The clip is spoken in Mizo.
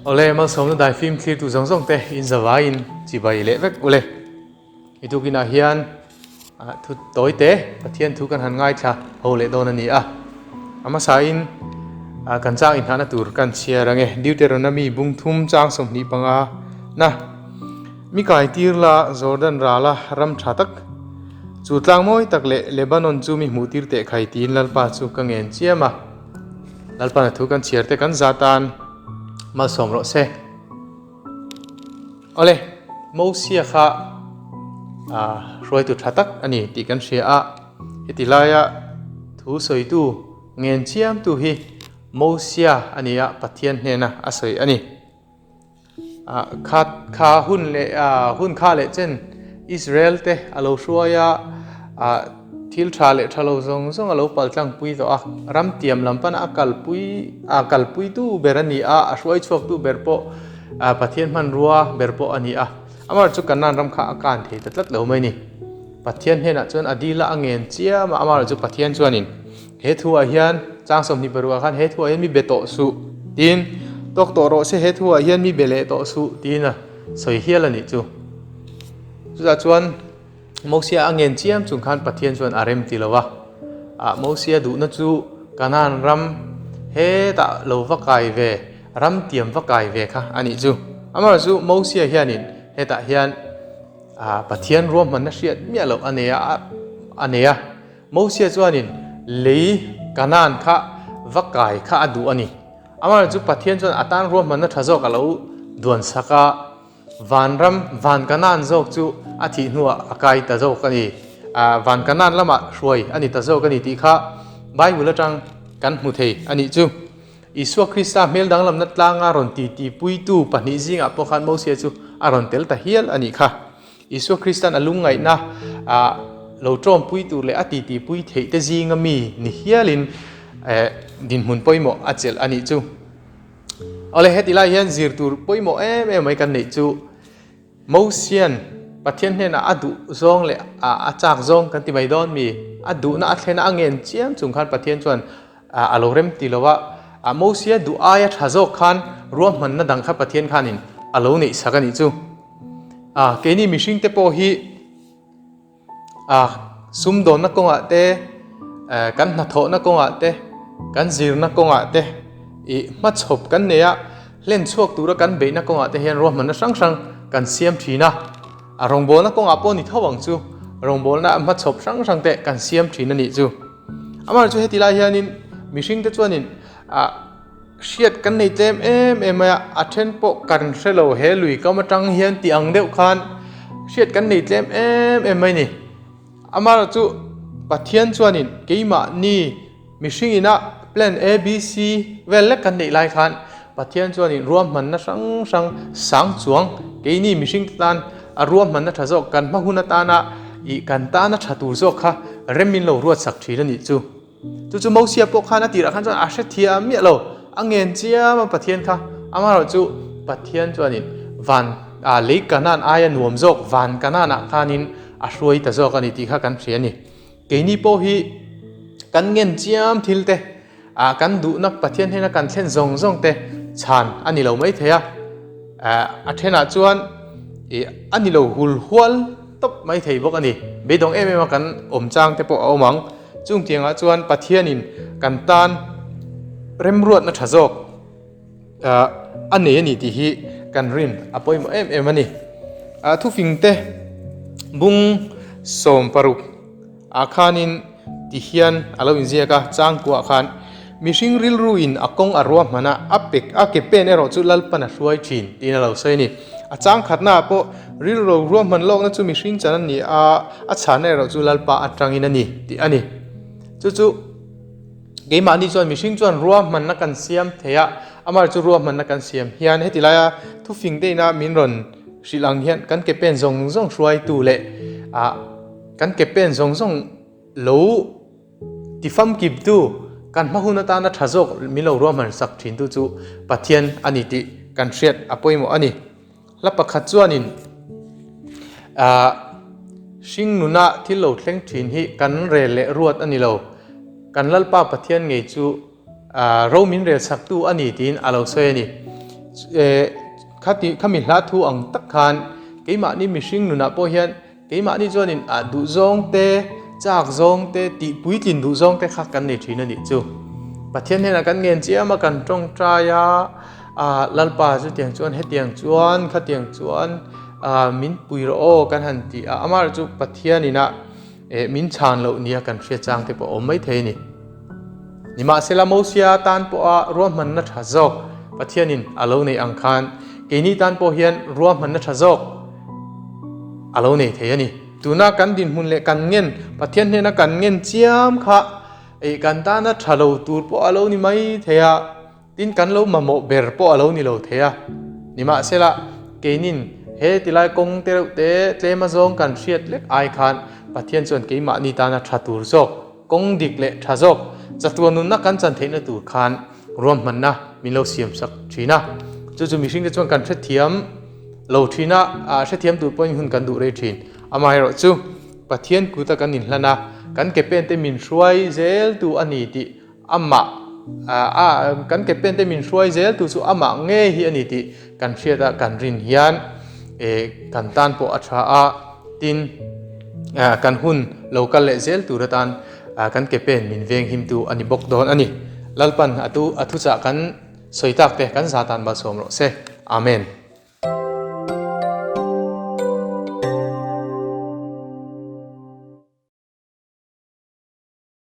Awle, malsawmna daifim thlirtu zawng zawng te in zavaiin chibai leh vek ule. I tukinah hian thu tawi te Pathian thu kan han ngaithla ho leh dawn a ni a. A hmasain kan chang inhnahna tur kan chhiar ang e. Deuteronomy bung thum chang 25 na mi kai tir la Jordan rala ram tha tak chu tlang mawi tak leh Lebanon chu mi hmuh tir teh khai tiin Lalpa chu ka ngen chiam a. Lalpana thu kan chhiar te kan za tan malsawm rawh se. Awle, Mosia kha hruaitu tha tak a ni tih kan hria a, heti laia thu sawitu ngen chiamtu hi Mosia a ni a, Pathian hnena a sawi a ni. Kha kha hun leh hun kha leh chen Israel te a lo hruai a, thil tha leh tha lo zawng zawng a lo pal tlangpui tawh a, ram tiam lam pana a kalpui a kalpuitu ber a ni a, a hruai chhuaktu ber pawh Pathian hmanrua ber pawh a ni a, amaherawhchu Kanaan ram kha a kan thei ta tlat lo mai a ni. Pathian hnenah chuan a dil a, a ngen chiam a, amaherawhchu Pathian chuanin he thuah hian chang 26 ah khan he thuah hian mi be tawh suh tiin tawk tawh rawh se he thuah hian mi be leh tawh suh tiin a sawi hial a nih chu. Chutah chuan Mosia a ngen chiam chung khan Pathian chuan a rem ti lo a. Ah Mosia duhna chu Kanaan ram hetah lo va kai ve, ram tiam va kai ve kha a nih chu. Amaherawhchu chu Mosia hianin hetah hian ah Pathian ruahmanna hriat miah loh a nei a, a nei a. Mosia chuanin lei Kanaan kha va kai kha a duh a ni. Amaherawhchu chu Pathian chuan a tan ruahmanna tha zawk a lo duan sak a. Vanram, Van Kanaan zawk chu a thih hnuah a kai ta zawk a ni. Van Kanaan lamah hruai a ni ta zawk a ni tih kha Bible atang kan hmu thei a nih chu. Isua Krista hmel danglamna tlanga rawn titipuitu pahnih zingah pawh khan Mosia chu a rawn tel ta hial a nih kha. Isua Kristan a lungngaihna lo tawmpui tur leh a titipui theih te zinga mi ni hialin dinhmun pawimawh a chelh a nih chu. Awle heti lai hian zir tur pawimawh em em mai kan neih chu Mosian Pathian hnenah a duh zawng leh a chak zawng kan ti mai dawn mi a duhna a thlena a ngen chiam chung khan Pathian chuan a lo rem ti lo a, Mosia duh aia tha zawk khan ruahmanna dang kha Pathian khanin a lo neih sak a nih chu. Keini mihring te pawh hi A, sumdawnna kawngah te, kan hnathawhna kawngah te, kan zirna kawngah te ih hmachhawp kan nei a, hlen chhuak tura kan beihna kawngah te hian ruahmanna hrang hrang kan siam thin a. A rawngbawlna kawngah pawh ni tho ang chu, rawngbawlna hmachhawp hrang hrang te kan siam thin a nih chu. Amaherawhchu heti lai hianin mihringte chuanin ah Hriat kan nei tlem em em mai a, a then pawh kan hre lo he lui kam atang hian tih ang deuh khan hriat kan nei tlem em em mai ni. Amaherawh chu Pathian chuanin keimahni mihring ina plan A, B, C vel lek kan neih lai khan Pathian chuanin ruahmanna hrang hrang sang chuang keini mihring te tan a ruahmanna tha zawk kan hma hun atana ih kan tana tha tur zawk kha rem in lo ruatsak thin a nih chu. Chu chu Mosia pawh khan a tirah khan chuan a hre thiam miah lo, a ngen chiam a Pathian kha. Amaherawh chu Pathian chuanin van ah lei Kanaan aia nuam zawk van Kanaan ah khanin a hruai ta zawk a ni tih kha kan hria a ni. Keini pawh hi kan ngen chiam thil te ah kan duhna Pathian hnena kan thlen zawng zawng te chhan a ni lo mai thei a, a thenah chuan ih a ni lo hul hual tawp mai thei bawk a ni. Beidawng em em a kan awm chang te pawh a awm ang. Chung tiangah chuan Pathianin kan tan remruatna tha zawk a nei a ni tih hi kan rin a pawimawh em em a ni. Thufingte bung 16 ah khanin ti hian a lo inziak a, changkuah khan mihring rilruin a kawng a ruahman a, a pek a ke pen erawh chu Lalpan a hruai thin tiin a lo sawi a ni. A chang khatnaah pawh rilru ruahman lawkna chu mihring chan a ni a, a chhanna erawh chu Lalpa atangin a ni tih a ni. Chu chu keimahni chuan mihring chuan ruahmanna kan siam thei a, amah chu ruahmanna kan siam hian heti laia thufing te ina min rawn hrilh ang hian kan ke pen zawng zawng hruaitu leh ah kan ke pen zawng zawng lo Tifamkiptu, kan hma hun atana tha zawk min lo ruahman sak thintu chu Pathian a ni tih kan hriat a pawimawh a ni. Hla pakhat chuanin ah hring nuna thil lo thleng thin hi kan rel leh ruat a ni lo, kan Lalpa Pathian ngei chu ah ro min rel saktu a ni tiin a lo sawi a ni. Khati khami hla thu ang tak khan keimahni mihring nunah pawh hian keimahni chuanin ah duhzawng te, chak zawng te, tih puitlin duhzawng te kha kan nei thin a nih chu. Pathian hnenah kan ngen chiam a, kan tawngtai a, ah Lalpa chutiang chuan hetiang chuan khatiang chuan ah min pui rawh aw kan han ti a, amaherawhchu chu Pathianin a eh min chhan loh nia kan hriat chang te pawh a awm maithei a ni. Nimahsela Mosia tan pawha ruahmanna tha zawk Pathianin a lo nei ang khan keini tan pawh hian ruahmanna tha zawk a lo nei thei a ni. Tuna kan dinhmun leh kan ngen, Pathian hnena kan ngen chiam kha eh kan tana tha lo tur pawh a lo ni mai thei a. Tin, kan lo mamawh ber pawh a lo ni lo thei a. Nimahsela, keinin he tilai kawng te reuh te tlem azawng kan hriat lek ai khan Pathian chuan keimahni tana tha tur zawk, kawng dik leh tha zawk, chatuan nunna kan chan theihna tur khan ruahmanna min lo siamsak thin a. Chu chu mihringte chuan kan hrethiam lo thin a, hrethiam tur pawhin hun kan duh rei thin. Amaherawhchu, Pathian kuta kan inhlan a, kan ke pente min hruai zeltu a ni tih Amah a kan ke pen te min hruai zel tu chu amah nge hi a ni tih kan hriat a kan rin hian kan tan pawh a tha a, tin kan hun lo kal leh zel tur atan kan ke pen min veng him tu a ni bawk dawn a ni. Lalpan a tu a thuchah kan sawi tak te kan zatan malsawm rawh se. Amen.